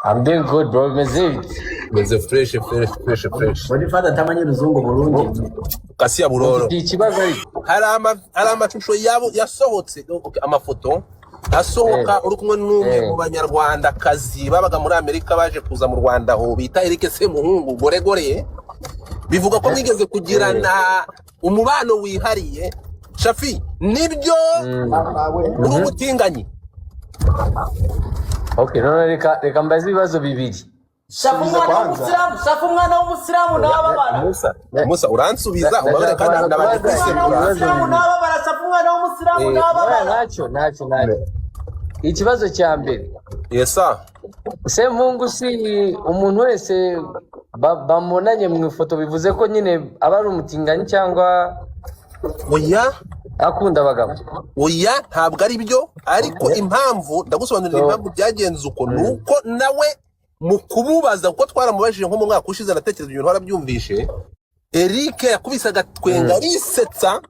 I'm doing good, bro. Bimeze bite? Meze fresh, fresh, fresh, fresh. Godfather atamanyi luzungu bulungi. Kasiya buroro. Mfite ikibazo ariko. Hari amashusho yabo yasohotse, okay, amafoto asohoka uri kumwe n'umwe mu banyarwandakazi babaga muri Amerika baje kuza mu Rwanda, aho bita Eric Semuhungu Goregore. Bivuga ko mwigeze kugirana umubano wihariye. Shafi, nibyo? Uri umutinganyi? Okay, none reka mbaze ibibazo bibiri. Shafa Subiza umwana kwanza. w'umusilamu, Shafa umwana w'umusilamu ntababara. Musa, Musa, uransubiza. Ndashaka Ubabare kandi kubanza ndabanje kubaza Umwana kwisemura. ibibazo w'umusilamu bibiri. ntababara, Shafa umwana w'umusilamu Oya, ntababara. Ntacyo, ntacyo, ntacyo. Ikibazo cya mbere. Yesa. Semuhungu si umuntu wese bamunanye mu ifoto bivuze ko nyine aba ari umutinganyi cyangwa Oya. akunda abagabo? Oya, ntabwo ari byo, ariko impamvu ndagusobanurira, impamvu byagenze uko ni uko nawe mu kumubaza, kuko twaramubajije nko mu mwaka ushize, ndatekereza ibintu warabyumvishe, Eric yakubise agatwenga arisetsa,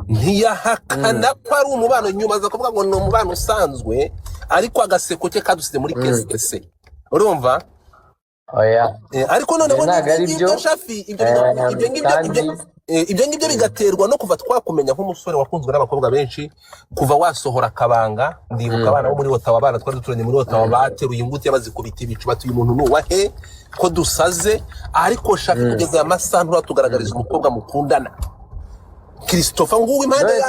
ntiyahakana ko ari umubano. Nyuma aza kuvuga ngo ni umubano usanzwe, ariko agaseko ke kadusize muri kese, urumva? Oya. Ariko noneho Ibyo ntabwo ari n'ibyo byo. ngibyo, Shafi, ibyo ibyo ngibyo kandi ibyo ngibyo bigaterwa no kuva twakumenya nk'umusore wakunzwe n'abakobwa benshi kuva wasohora akabanga. Ndibuka abana bo muri Ottawa, abana twari duturanye muri Ottawa, bateruye ingutiya bazikubita ibicu, batuye umuntu ni uwahe ko dusaze? Ariko Shafi, kugeza aya masaha nturatugaragariza umukobwa mukundana. Christopher nguwo impande None se